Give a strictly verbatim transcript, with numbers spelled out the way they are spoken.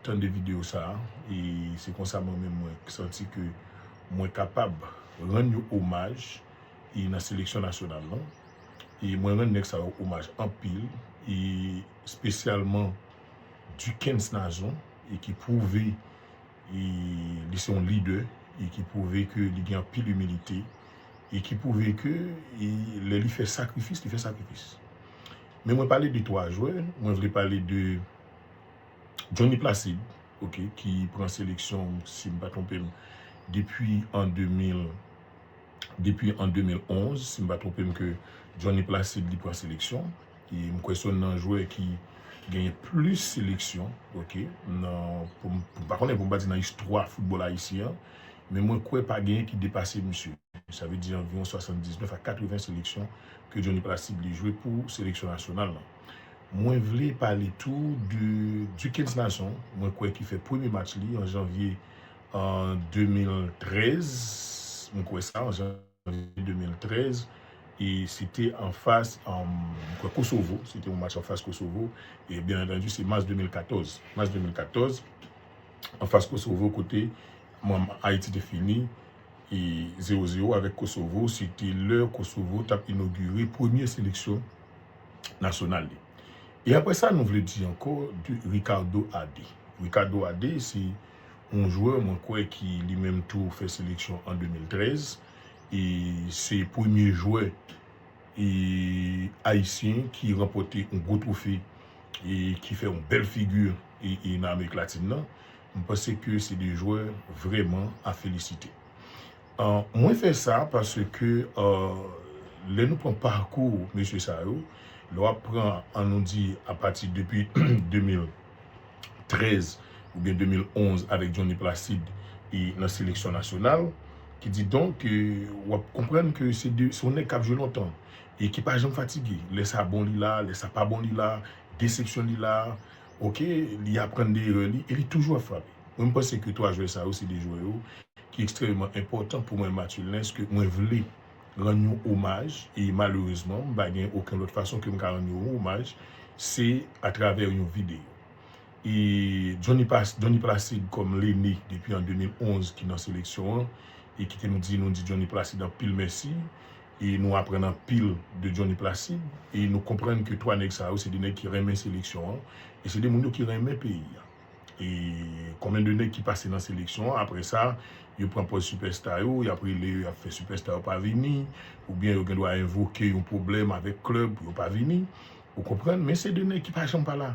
tann de videyo sa a, e se konsa mwen menm mwen santi ke mwen kapab rann yo omaj e nan seleksyon nasyonal lan. E mwen rann nèg sa yo omaj anpil, e espesyalman Duckens Nazon, e ki pwouve e li se yon lidè, e ki pwouve ke li gen anpil imilite, e ki pwouve ke e lè li fè sakrifis, li fè sakrifis. Men mwen pale de twa jwè, mwen vle pale de Johnny Placide, ok, ki pran seleksyon, si m pa twonpe m, depi an de mil, depi an de mil onz, si m pa twonpe m, ke Johnny Placide li pran seleksyon. E m kwè se youn nan jwè ki genyen plis seleksyon, ok, nan, pou m, pou m pa konnen, pou m pa di nan istwa foutbòl ayisyen an, men mwen kwè pa genyen ki depase misye. Sa vle di anviwon swasanndiznèf a katreven seleksyon ke Johnny Placide li jwe pou seleksyon nasyonal lan. Mwen vle pale tou de Duckens Nazon. Mwen kwè ki fè premye match li an janvye an de mil trèz. Mwen kwè sa, an janvye de mil trèz. E se te anfas, mwen kwè, Kosovo. Se te yon match anfas Kosovo. E byen antandi, se mas de mil katòz. Mas de mil katòz, anfas Kosovo, kote Ayiti te fini e zewo zewo avèk Kosovo. Se te lè Kosovo t ap inogire premye seleksyon nasyonal li. E apre sa, nou vle di ankò de Ricardo Adé. Ricardo Adé, se yon jwè, mwen kwè, ki li menm tou fè seleksyon an de mil trèz. E se premye jwè e ayisyen ki ranpòte yon gwo twofe e ki fè yon bèl figi e, e nan Amerik Latin nan. M panse ke se de jwè vrèman a felisite. An, mwen fè sa paske, an, lè nou pran pakou mesye sa yo, lè w ap pran, an nou di, apati depi de mil trèz oubyen de mil onz avèk Johnny Placide e nan seleksyon nasyonal, ki di donk, e, w ap konprann ke se de, se yon nèg k ap jwe lontan e ki pa janm fatige. Lè sa bon li la, lè sa pa bon li la, desepsyon li la, ok, li aprann de erè li e li toujou ap frape. Mwen, m panse ke twa jwè sa yo se de jwè yo ki ekstrèmeman enpòtan pou mwen, Mathurin Lens, ke mwen vle rann yo omaj, e malerezman, m pa gen okenn lòt fason ke m ka rann yo omaj, se atravè yon videyo. E Johnny Pas-, Johnny Placide kòm lene depi an de mil onz ki nan seleksyon an, e ki te nou di, nou di Johnny Placide anpil mèsi, e nou aprann anpil de Johnny Placide, e nou konprann ke twa nèg sa yo se de nèg ki renmen seleksyon an, e se de moun yo ki renmen peyi a. E konbyen de nèg ki pase nan seleksyon an, apre sa, yo pran pòz sipèsta yo, y ap rele yo, y ap fè sipèsta yo pa vini, oubyen yo gen dwa envoke yon pwoblèm avèk klèb pou yo pa vini. Ou konprann? Men se de nèg ki pa janm pa la.